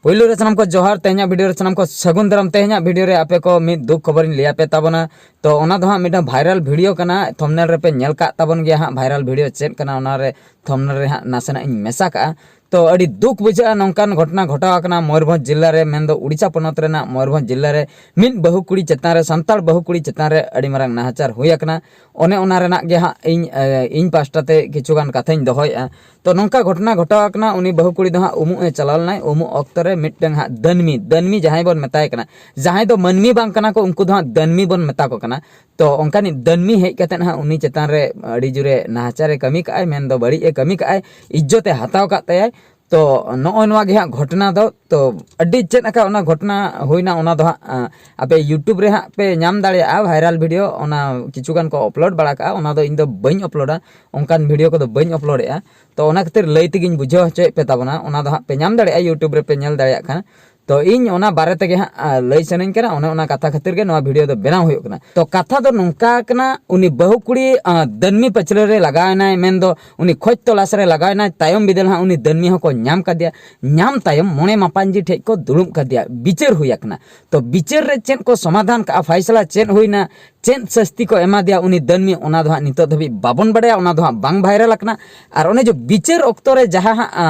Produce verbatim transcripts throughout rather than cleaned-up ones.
ᱯᱩᱭᱞᱩ ᱨᱮ ᱥᱟᱱᱟᱢ ᱠᱚ ᱡᱚᱦᱟᱨ, ᱛᱮᱦᱮᱧᱟᱜ ᱵᱷᱤᱰᱤᱭᱳ ᱨᱮ ᱥᱟᱱᱟᱢ ᱠᱚ ᱥᱟᱹᱜᱩᱱ ᱫᱟᱨᱟᱢ᱾ ᱛᱮᱦᱮᱧᱟᱜ ᱵᱷᱤᱰᱤᱭᱳ ᱨᱮ ᱟᱯᱮ ᱠᱚ ᱢᱤᱫ ᱫᱩᱠ ᱠᱷᱚᱵᱚᱨᱤᱧ ᱞᱟᱹᱭ ᱟᱯᱮ ᱛᱟᱵᱚᱱᱟ᱾ ᱛᱚ ᱚᱱᱟ ᱫᱚ ᱦᱟᱸᱜ ᱢᱤᱫᱴᱟᱝ ᱵᱷᱟᱭᱨᱟᱞ ᱵᱷᱤᱰᱤᱭᱳ ᱠᱟᱱᱟ, ᱛᱷᱚᱢᱵᱱᱮᱞ ᱨᱮᱯᱮ ᱧᱮᱞ ᱠᱟᱜ ᱛᱟᱵᱚᱱ ᱜᱮᱭᱟ ᱦᱟᱸᱜ ᱵᱷᱟᱭᱨᱟᱞ ᱵᱷᱤᱰᱤᱭᱳ ᱪᱮᱫ ᱠᱟᱱᱟ, ᱚᱱᱟ ᱨᱮ ᱛᱷᱚᱢᱵᱱᱮᱞ ᱨᱮ ᱦᱟᱸᱜ ᱱᱟᱥᱮᱱᱟᱜ ᱤᱧ ᱢᱮᱥᱟ ᱠᱟᱜᱼᱟ᱾ ᱛᱚ ᱟᱹᱰᱤ ᱫᱩᱠ ᱵᱩᱡᱷᱟᱹᱜᱼᱟ, ᱱᱚᱝᱠᱟᱱ ᱜᱷᱚᱴᱚᱱᱟ ᱜᱷᱚᱴᱟᱣ ᱟᱠᱟᱱᱟ ᱢᱚᱭᱩᱨᱵᱷᱚᱸᱡᱽ ᱡᱤᱞᱟ ᱨᱮ, ᱢᱮᱱᱫᱚ ᱩᱲᱤᱥᱥᱟ ᱯᱚᱱᱚᱛ ᱨᱮᱱᱟᱜ ᱢᱚᱭᱩᱨᱵᱷᱚᱸᱡᱽ ᱡᱤᱞᱟ ᱨᱮ ᱢᱤᱫ ᱵᱟᱹᱦᱩ ᱠᱩᱲᱤ ᱪᱮᱛᱟᱱ ᱨᱮ, ᱥᱟᱱᱛᱟᱲ ᱵᱟᱹᱦᱩ ᱠᱩᱲᱤ ᱪᱮᱛᱟᱱ ᱨᱮ ᱟᱹᱰᱤ ᱢᱟᱨᱟᱝ ᱱᱟᱦᱟᱪᱟᱨ ᱦᱩᱭ ᱟᱠᱟᱱᱟ᱾ ᱚᱱᱮ ᱚᱱᱟ ᱨᱮᱱᱟᱜ ᱜᱮ ᱦᱟᱸᱜ ᱤᱧ, ᱮ, ᱤᱧ ᱯᱟᱥᱴᱟ ᱛᱮ ᱠᱤᱪᱷᱩ ᱜᱟᱱ ᱠᱟᱛᱷᱟᱧ ᱫᱚᱦᱚᱭᱮᱫᱼᱟ᱾ ᱛᱚ ᱱᱚᱝᱠᱟ ᱜᱷᱚᱴᱚᱱᱟ ᱜᱷᱚᱴᱟᱣ ᱟᱠᱟᱱᱟ, ᱩᱱᱤ ᱵᱟᱹᱦᱩ ᱠᱩᱲᱤ ᱫᱚ ᱦᱟᱸᱜ ᱩᱢᱩᱜ ᱮ ᱪᱟᱞᱟᱣ ᱞᱮᱱᱟᱭ᱾ ᱩᱢᱩᱜ ᱚᱠᱛᱚ ᱨᱮ ᱢᱤᱫᱴᱟᱝ ᱦᱟᱸᱜ ᱫᱟᱹᱱᱢᱤ, ᱫᱟᱹᱱᱢᱤ ᱡᱟᱦᱟᱸᱭ ᱵᱚᱱ ᱢᱮᱛᱟᱭ ᱠᱟᱱᱟ, ᱡᱟᱦᱟᱸᱭ ᱫᱚ ᱢᱟᱹᱱᱢᱤ ᱵᱟᱝ ᱠᱟᱱᱟ ᱠᱚ, ᱩᱱᱠᱩ ᱫᱚ ᱦᱟᱸᱜ ᱫᱟᱹᱱᱢᱤ ᱵᱚᱱ ᱢᱮᱛᱟ ᱠᱚ ᱠᱟᱱᱟ᱾ ᱛᱚ ᱚᱱᱠᱟᱱᱤᱡ ᱫᱟᱹᱱᱢᱤ ᱦᱮᱡ ᱠᱟᱛᱮᱫ ᱦᱟᱸᱜ ᱩᱱᱤ ᱪᱮᱛᱟᱱ ᱨᱮ ᱟᱹᱰᱤ ᱡᱳᱨᱮ ᱱᱟᱦᱟᱪᱟᱨᱮ ᱠᱟᱹᱢᱤ ᱠᱟᱜᱼᱟᱭ, ᱢᱮᱱᱫᱚ ᱵᱟᱹᱲᱤᱡ ᱮ ᱠᱟᱹᱢᱤ ᱠᱟᱜᱼᱟᱭ, ᱤᱡᱽᱡᱚᱛ ᱮ ᱦᱟᱛᱟᱣ ᱟᱠᱟᱫ ᱛᱟᱭᱟᱭ᱾ ᱛᱚ ᱱᱚᱜᱼᱚᱭ ᱱᱚᱣᱟ ᱜᱮ ᱦᱟᱸᱜ ᱜᱷᱚᱴᱚᱱᱟ ᱫᱚ᱾ ᱛᱚ ᱟᱹᱰᱤ ᱪᱮᱫ ᱟᱠᱟ ᱚᱱᱟ ᱜᱷᱚᱴᱚᱱᱟ ᱦᱩᱭᱱᱟ, ᱚᱱᱟ ᱫᱚ ᱦᱟᱸᱜ, ᱟ, ᱟᱯᱮ YouTube ᱨᱮ ᱦᱟᱸᱜ ᱯᱮ ᱧᱟᱢ ᱫᱟᱲᱮᱭᱟᱜᱼᱟ ᱵᱷᱟᱭᱨᱟᱞ ᱵᱷᱤᱰᱤᱭᱳ, ᱚᱱᱟ ᱠᱤᱪᱷᱩ ᱜᱟᱱ ᱠᱚ ᱟᱯᱞᱳᱰ ᱵᱟᱲᱟ ᱠᱟᱜᱼᱟ, ᱚᱱᱟ ᱫᱚ ᱤᱧ ᱫᱚ ᱵᱟᱹᱧ ᱟᱯᱞᱳᱰᱟ, ᱚᱱᱠᱟᱱ ᱵᱷᱤᱰᱤᱭᱳ ᱠᱚᱫᱚ ᱵᱟᱹᱧ ᱟᱯᱞᱳᱰᱮᱜᱼᱟ᱾ ᱛᱚ ᱚᱱᱟ ᱠᱷᱟᱹᱛᱤᱨ ᱞᱟᱹᱭ ᱛᱮᱜᱮᱧ ᱵᱩᱡᱷᱟᱹᱣ ᱦᱚᱪᱚᱭᱮᱫ ᱯᱮ ᱛᱟᱵᱚᱱᱟ, ᱚᱱᱟ ᱫᱚ ᱦᱟᱸᱜ ᱯᱮ ᱧᱟᱢ ᱫᱟᱲᱮᱭᱟᱜᱼᱟ, YouTube ᱨᱮᱯᱮ ᱧᱮᱞ ᱫᱟᱲᱮᱭᱟᱜ ᱠᱷᱟᱱ᱾ ᱛᱚ ᱤᱧ ᱚᱱᱟ ᱵᱟᱨᱮ ᱛᱮᱜᱮ ᱦᱟᱸᱜ, ᱟ, ᱞᱟᱹᱭ ᱥᱟᱱᱟᱧ ᱠᱟᱱᱟ, ᱚᱱᱮ ᱚᱱᱟ ᱠᱟᱛᱷᱟ ᱠᱷᱟᱹᱛᱤᱨ ᱜᱮ ᱱᱚᱣᱟ ᱵᱷᱤᱰᱤᱭᱳ ᱫᱚ ᱵᱮᱱᱟᱣ ᱦᱩᱭᱩᱜ ᱠᱟᱱᱟ᱾ ᱛᱚ ᱠᱟᱛᱷᱟ ᱫᱚ ᱱᱚᱝᱠᱟ ᱠᱟᱱᱟ, ᱩᱱᱤ ᱵᱟᱹᱦᱩ ᱠᱩᱲᱤ, ᱟ, ᱫᱟᱹᱱᱢᱤ ᱯᱟᱹᱪᱷᱞᱟᱹ ᱨᱮ ᱞᱟᱜᱟᱣ ᱮᱱᱟᱭ, ᱢᱮᱱᱫᱚ ᱩᱱᱤ ᱠᱷᱚᱡᱽ ᱛᱚᱞᱟᱥ ᱨᱮ ᱞᱟᱜᱟᱣ ᱮᱱᱟᱭ᱾ ᱛᱟᱭᱚᱢ ᱵᱤᱫᱟᱹᱞ ᱦᱟᱸᱜ ᱩᱱᱤ ᱫᱟᱹᱱᱢᱤ ᱦᱚᱸᱠᱚ ᱧᱟᱢ ᱠᱟᱫᱮᱭᱟ᱾ ᱧᱟᱢ ᱛᱟᱭᱚᱢ ᱢᱚᱬᱮ ᱢᱟᱯᱟᱧᱡᱤ ᱴᱷᱮᱡ ᱠᱚ ᱫᱩᱲᱩᱵ ᱠᱟᱫᱮᱭᱟ, ᱵᱤᱪᱟᱹᱨ ᱦᱩᱭ ᱟᱠᱟᱱᱟ᱾ ᱛᱚ ᱵᱤᱪᱟᱹᱨ ᱨᱮ ᱪᱮᱫ ᱠᱚ ᱥᱚᱢᱟᱫᱷᱟᱱ ᱠᱟᱜᱼᱟ, ᱯᱷᱟᱭᱥᱟᱞᱟ ᱪᱮᱫ ᱦᱩᱭᱱᱟ, ᱪᱮᱫ ᱥᱟᱹᱥᱛᱤ ᱠᱚ ᱮᱢᱟ ᱫᱮᱭᱟ ᱩᱱᱤ ᱫᱟᱹᱱᱢᱤ, ᱚᱱᱟ ᱫᱚ ᱦᱟᱸᱜ ᱱᱤᱛᱚᱜ ᱫᱷᱟᱹᱵᱤᱡ ᱵᱟᱵᱚᱱ ᱵᱟᱲᱟᱭᱟ, ᱚᱱᱟ ᱫᱚ ᱦᱟᱸᱜ ᱵᱟᱝ ᱵᱷᱟᱭᱨᱟᱞ ᱟᱠᱟᱱᱟ᱾ ᱟᱨ ᱚᱱᱮ ᱡᱮ ᱵᱤᱪᱟᱹᱨ ᱚᱠᱛᱚ ᱨᱮ ᱡᱟᱦᱟᱸ ᱦᱟᱸᱜ, ᱟ,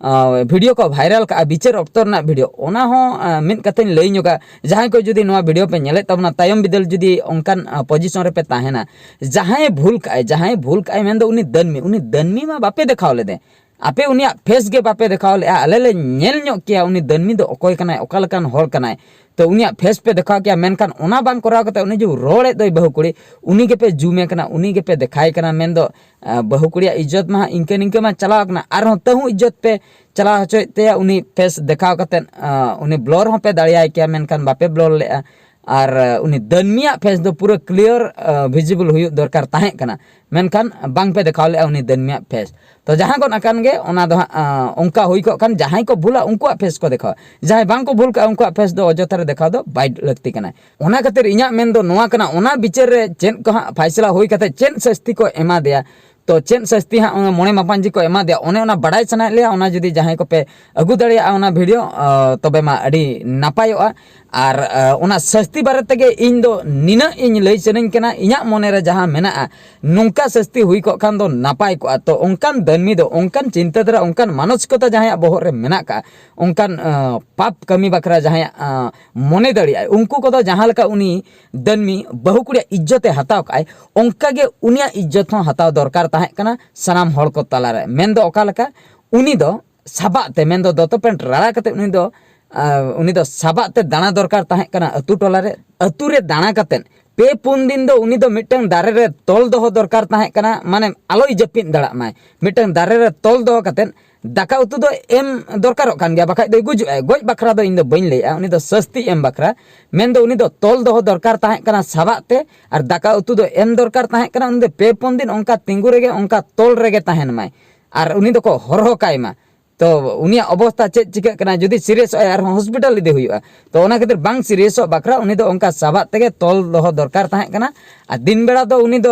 ᱟ, ᱵᱷᱤᱰᱤᱭᱳ ᱠᱚ ᱵᱷᱟᱭᱨᱟᱞ ᱠᱟᱜᱼᱟ, ᱵᱤᱪᱟᱹᱨ ᱚᱠᱛᱚ ᱨᱮᱱᱟᱜ ᱵᱷᱤᱰᱤᱭᱳ, ᱚᱱᱟ ᱦᱚᱸ, ᱟ, ᱢᱤᱫ ᱠᱟᱛᱷᱟᱧ ᱞᱟᱹᱭ ᱧᱚᱜᱟ, ᱡᱟᱦᱟᱸᱭ ᱠᱚ ᱡᱩᱫᱤ ᱱᱚᱣᱟ ᱵᱷᱤᱰᱤᱭᱳ ᱯᱮ ᱧᱮᱞᱮᱫ ᱛᱟᱵᱚᱱᱟ, ᱛᱟᱭᱚᱢ ᱵᱤᱫᱟᱹᱞ ᱡᱩᱫᱤ ᱚᱱᱠᱟᱱ, ᱟ, ᱯᱚᱡᱤᱥᱚᱱ ᱨᱮᱯᱮ ᱛᱟᱦᱮᱱᱟ, ᱡᱟᱦᱟᱸᱭ ᱵᱷᱩᱞ ᱠᱟᱜᱼᱟᱭ, ᱡᱟᱦᱟᱸᱭ ᱵᱷᱩᱞ ᱠᱟᱜᱼᱟᱭ, ᱢᱮᱱᱫᱚ ᱩᱱᱤ ᱫᱟᱹᱱᱢᱤ, ᱩᱱᱤ ᱫᱟᱹᱱᱢᱤ ᱢᱟ ᱵᱟᱯᱮ ᱫᱮᱠᱷᱟᱣ ᱞᱮᱫᱮ, ᱟᱯᱮ ᱩᱱᱤᱭᱟᱜ ᱯᱷᱮᱥ ᱜᱮ ᱵᱟᱯᱮ ᱫᱮᱠᱷᱟᱣ ᱞᱮᱜᱼᱟ᱾ ᱟᱞᱮ ᱞᱮ ᱧᱮᱞ ᱧᱚᱜ ᱠᱮᱭᱟ ᱩᱱᱤ ᱫᱟᱹᱱᱢᱤ ᱫᱚ ᱚᱠᱚᱭ ᱠᱟᱱᱟᱭ, ᱚᱠᱟ ᱞᱮᱠᱟᱱ ᱦᱚᱲ ᱠᱟᱱᱟᱭ, ᱛᱚ ᱩᱱᱤᱭᱟᱜ ᱯᱷᱮᱥ ᱯᱮ ᱫᱮᱠᱷᱟᱣ ᱠᱮᱭᱟ, ᱢᱮᱱᱠᱷᱟᱱ ᱚᱱᱟ ᱵᱟᱝ ᱠᱚᱨᱟᱣ ᱠᱟᱛᱮ ᱩᱱᱤ ᱡᱮ ᱨᱚᱲᱮᱫ ᱫᱚᱭ ᱵᱟᱹᱦᱩ ᱠᱩᱲᱤ, ᱩᱱᱤ ᱜᱮᱯᱮ ᱡᱩᱢᱮ ᱠᱟᱱᱟ, ᱩᱱᱤ ᱜᱮᱯᱮ ᱫᱮᱠᱷᱟᱭ ᱠᱟᱱᱟ, ᱢᱮᱱᱫᱚ, ᱟ, ᱵᱟᱹᱦᱩ ᱠᱩᱲᱤᱭᱟᱜ ᱤᱡᱽᱡᱚᱛ ᱢᱟ ᱦᱟᱸᱜ ᱤᱱᱠᱟᱹ ᱱᱤᱝᱠᱟᱹ ᱢᱟ ᱪᱟᱞᱟᱣ ᱠᱟᱱᱟ, ᱟᱨᱦᱚᱸ ᱛᱟᱹᱦᱩ ᱤᱡᱽᱡᱚᱛ ᱯᱮ ᱪᱟᱞᱟᱣ ᱦᱚᱪᱚᱭᱮᱫ ᱛᱟᱭᱟ ᱩᱱᱤ ᱯᱷᱮᱥ ᱫᱮᱠᱷᱟᱣ ᱠᱟᱛᱮᱫ, ᱟ, ᱩᱱᱤ ᱵᱞᱚᱨ ᱦᱚᱸᱯᱮ ᱫᱟᱲᱮᱭᱟᱭ ᱠᱮᱭᱟ, ᱢᱮᱱᱠᱷᱟᱱ ᱵᱟᱯᱮ ᱵᱞᱚᱨ ᱞᱮᱜᱼᱟ᱾ ᱟᱨ, ᱟ, ᱩᱱᱤ ᱫᱟᱹᱱᱢᱤᱭᱟᱜ ᱯᱷᱮᱥ ᱫᱚ ᱯᱩᱨᱟᱹ ᱠᱞᱤᱭᱟᱨ, ᱟ, ᱵᱷᱤᱡᱤᱵᱚᱞ ᱦᱩᱭᱩᱜ ᱫᱚᱨᱠᱟᱨ ᱛᱟᱦᱮᱸ ᱠᱟᱱᱟ, ᱢᱮᱱᱠᱷᱟᱱ ᱵᱟᱝᱯᱮ ᱫᱮᱠᱷᱟᱣ ᱞᱮᱜᱼᱟ ᱩᱱᱤ ᱫᱟᱹᱱᱢᱤᱭᱟᱜ ᱯᱷᱮᱥ᱾ ᱛᱚ ᱡᱟᱦᱟᱸ ᱜᱚᱫ ᱟᱠᱟᱱ ᱜᱮ, ᱚᱱᱟ ᱫᱚ ᱦᱟᱸᱜ, ᱟ, ᱚᱱᱠᱟ ᱦᱩᱭ ᱠᱚᱜ ᱠᱷᱟᱱ ᱡᱟᱦᱟᱸᱭ ᱠᱚ ᱵᱷᱩᱞᱟ ᱩᱱᱠᱩᱣᱟᱜ ᱯᱷᱮᱥ ᱠᱚ ᱫᱮᱠᱷᱟᱣᱟ, ᱡᱟᱦᱟᱸᱭ ᱵᱟᱝ ᱠᱚ ᱵᱷᱩᱞ ᱠᱟᱜᱼᱟ ᱩᱱᱠᱩᱣᱟᱜ ᱯᱷᱮᱥ ᱫᱚ ᱚᱡᱚᱛᱷᱟ ᱨᱮ ᱫᱮᱠᱷᱟᱣ ᱫᱚ ᱵᱟᱭ ᱞᱟᱹᱠᱛᱤ ᱠᱟᱱᱟ᱾ ᱚᱱᱟ ᱠᱷᱟᱹᱛᱤᱨ ᱤᱧᱟᱹᱜ ᱢᱮᱱ ᱫᱚ ᱱᱚᱣᱟ ᱠᱟᱱᱟ, ᱚᱱᱟ ᱵᱤᱪᱟᱹᱨ ᱨᱮ ᱪᱮᱫ ᱠᱚ ᱦᱟᱸᱜ ᱯᱷᱟᱭᱥᱟᱞᱟ ᱦᱩᱭ ᱠᱟᱛᱮ ᱪᱮᱫ ᱥᱟᱹᱥᱛᱤ ᱠᱚ ᱮᱢᱟ ᱫᱮᱭᱟ, ᱛᱚ ᱪᱮᱫ ᱥᱟᱹᱥᱛᱤ ᱦᱟᱸᱜ ᱚᱱᱟ ᱢᱚᱬᱮ ᱢᱟᱯᱟᱧᱡᱤ ᱠᱚ ᱮᱢᱟ ᱫᱮᱭᱟ, ᱚᱱᱮ ᱚᱱᱟ ᱵᱟᱲᱟᱭ ᱥᱟᱱᱟᱭᱮᱫ ᱞᱮᱭᱟ᱾ ᱚᱱᱟ ᱡᱩᱫᱤ ᱡᱟᱦᱟᱸᱭ ᱠᱚᱯᱮ ᱟᱹᱜᱩ ᱫᱟᱲᱮᱭᱟᱜᱼᱟ ᱚᱱᱟ ᱵᱷᱤᱰᱤᱭᱳ, ᱟᱸ, ᱛᱚᱵᱮ ᱢᱟ ᱟᱹᱰᱤ ᱱᱟᱯᱟᱭᱚᱜᱼᱟ᱾ ᱟᱨ ᱟᱸ, ᱚᱱᱟ ᱥᱟᱹᱥᱛᱤ ᱵᱟᱨᱮ ᱛᱮᱜᱮ ᱤᱧ ᱫᱚ ᱱᱤᱱᱟᱹᱜ ᱤᱧ ᱞᱟᱹᱭ ᱥᱟᱱᱟᱧ ᱠᱟᱱᱟ, ᱤᱧᱟᱹᱜ ᱢᱚᱱᱮ ᱨᱮ ᱡᱟᱦᱟᱸ ᱢᱮᱱᱟᱜᱼᱟ, ᱱᱚᱝᱠᱟ ᱥᱟᱹᱥᱛᱤ ᱦᱩᱭ ᱠᱚᱜ ᱠᱷᱟᱱ ᱫᱚ ᱱᱟᱯᱟᱭ ᱠᱚᱜᱼᱟ᱾ ᱛᱚ ᱚᱱᱠᱟᱱ ᱫᱟᱹᱱᱢᱤ ᱫᱚ, ᱚᱱᱠᱟᱱ ᱪᱤᱱᱛᱟᱹ ᱫᱷᱟᱨᱟ, ᱚᱱᱠᱟᱱ ᱢᱟᱱᱚᱥᱤᱠᱚᱛᱟ ᱡᱟᱦᱟᱸᱭᱟᱜ ᱵᱚᱦᱚᱜ ᱨᱮ ᱢᱮᱱᱟᱜ ᱠᱟᱜᱼᱟ, ᱚᱱᱠᱟᱱ ᱟᱸ, ᱯᱟᱯ ᱠᱟᱹᱢᱤ ᱵᱟᱠᱷᱨᱟ ᱡᱟᱦᱟᱸᱭᱟᱜ ᱟᱸ, ᱢᱚᱱᱮ ᱫᱟᱲᱮᱭᱟᱜᱼᱟᱭ, ᱩᱱᱠᱩ ᱠᱚᱫᱚ ᱡᱟᱦᱟᱸ ᱞᱮᱠᱟ ᱩᱱᱤ ᱫᱟᱹᱱᱢᱤ ᱵᱟᱹᱦᱩ ᱠᱩᱲᱤᱭᱟᱜ ᱤᱡᱽᱡᱚᱛᱮ ᱦᱟᱛᱟᱣ ᱠᱟᱜᱼᱟᱭ, ᱚᱱᱠᱟᱜᱮ ᱩᱱᱤᱭᱟᱜ ᱤᱡᱽᱡᱚᱛ ᱦᱚᱸ ᱦᱟᱛᱟᱣ ᱫᱚᱨᱠᱟᱨ ᱛᱟᱦᱮᱸ ᱠᱟᱱᱟ ᱥᱟᱱᱟᱢ ᱦᱚᱲ ᱠᱚ ᱛᱟᱞᱟᱨᱮ᱾ ᱢᱮᱱᱫᱚ ᱚᱠᱟ ᱞᱮᱠᱟ? ᱩᱱᱤ ᱫᱚ ᱥᱟᱵᱟᱜ ᱛᱮ, ᱢᱮᱱᱫᱚ ᱫᱚᱛᱚ ᱯᱮᱱᱴ ᱨᱟᱲᱟ ᱠᱟᱛᱮ ᱩᱱᱤ ᱫᱚ, ᱟᱸ, ᱩᱱᱤ ᱫᱚ ᱥᱟᱵᱟᱜ ᱛᱮ ᱫᱟᱬᱟ ᱫᱚᱨᱠᱟᱨ ᱛᱟᱦᱮᱸ ᱠᱟᱱᱟ ᱟᱹᱛᱩ ᱴᱚᱞᱟ ᱨᱮ᱾ ᱟᱹᱛᱩ ᱨᱮ ᱫᱟᱬᱟ ᱠᱟᱛᱮ ᱯᱮ ᱯᱩᱱ ᱫᱤᱱ ᱫᱚ ᱩᱱᱤ ᱫᱚ ᱢᱤᱫᱴᱟᱝ ᱫᱟᱨᱮ ᱨᱮ ᱛᱚᱞ ᱫᱚᱦᱚ ᱫᱚᱨᱠᱟᱨ ᱛᱟᱦᱮᱸ ᱠᱟᱱᱟ, ᱢᱟᱱᱮ ᱟᱞᱚᱭ ᱡᱟᱹᱯᱤᱫ ᱫᱟᱲᱮᱭᱟᱜ ᱢᱟᱭ᱾ ᱢᱤᱫᱴᱟᱝ ᱫᱟᱨᱮ ᱨᱮ ᱛᱚᱞ ᱫᱚᱦᱚ ᱠᱟᱛᱮ ᱫᱟᱠᱟ ᱩᱛᱩ ᱫᱚ ᱮᱢ ᱫᱚᱨᱠᱟᱨᱚᱜ ᱠᱟᱱ ᱜᱮᱭᱟ, ᱵᱟᱠᱷᱟᱡ ᱫᱚᱭ ᱜᱩᱡᱩᱜᱼᱟᱭ᱾ ᱜᱚᱡ ᱵᱟᱠᱷᱨᱟ ᱫᱚ ᱤᱧ ᱫᱚ ᱵᱟᱹᱧ ᱞᱟᱹᱭᱮᱜᱼᱟ, ᱩᱱᱤ ᱫᱚ ᱥᱟᱹᱥᱛᱤ ᱮᱢ ᱵᱟᱠᱷᱨᱟ᱾ ᱢᱮᱱᱫᱚ ᱩᱱᱤ ᱫᱚ ᱛᱚᱞ ᱫᱚᱦᱚ ᱫᱚᱨᱠᱟᱨ ᱛᱟᱦᱮᱸ ᱠᱟᱱᱟ ᱥᱟᱵᱟᱜ ᱛᱮ, ᱟᱨ ᱫᱟᱠᱟ ᱩᱛᱩ ᱫᱚ ᱮᱢ ᱫᱚᱨᱠᱟᱨ ᱛᱟᱦᱮᱸ ᱠᱟᱱᱟ᱾ ᱩᱱᱤ ᱫᱚ ᱯᱮ ᱯᱩᱱ ᱫᱤᱱ ᱚᱱᱠᱟ ᱛᱤᱸᱜᱩ ᱨᱮᱜᱮ, ᱚᱱᱠᱟ ᱛᱚᱞ ᱨᱮᱜᱮ ᱛᱟᱦᱮᱱ ᱢᱟᱭ, ᱟᱨ ᱩᱱᱤ ᱫᱚᱠᱚ ᱦᱚᱨᱦᱚ ᱠᱟᱭ ᱢᱟ᱾ ᱛᱚ ᱩᱱᱤᱭᱟᱜ ᱚᱵᱚᱥᱛᱟ ᱪᱮᱫ ᱪᱤᱠᱟᱹᱜ ᱠᱟᱱᱟ? ᱡᱩᱫᱤ ᱥᱤᱨᱤᱭᱟᱥᱚᱜ ᱟᱭ, ᱟᱨᱦᱚᱸ ᱦᱚᱥᱯᱤᱴᱟᱞ ᱤᱫᱤ ᱦᱩᱭᱩᱜᱼᱟ᱾ ᱛᱚ ᱚᱱᱟ ᱠᱷᱟᱹᱛᱤᱨ ᱵᱟᱝ ᱥᱤᱨᱤᱭᱟᱥᱚᱜ ᱵᱟᱠᱷᱨᱟ ᱩᱱᱤ ᱫᱚ ᱚᱱᱠᱟ ᱥᱟᱵᱟᱜ ᱛᱮᱜᱮ ᱛᱚᱞ ᱫᱚᱦᱚ ᱫᱚᱨᱠᱟᱨ ᱛᱟᱦᱮᱸ ᱠᱟᱱᱟ᱾ ᱟᱨ ᱫᱤᱱ ᱵᱮᱲᱟ ᱫᱚ ᱩᱱᱤ ᱫᱚ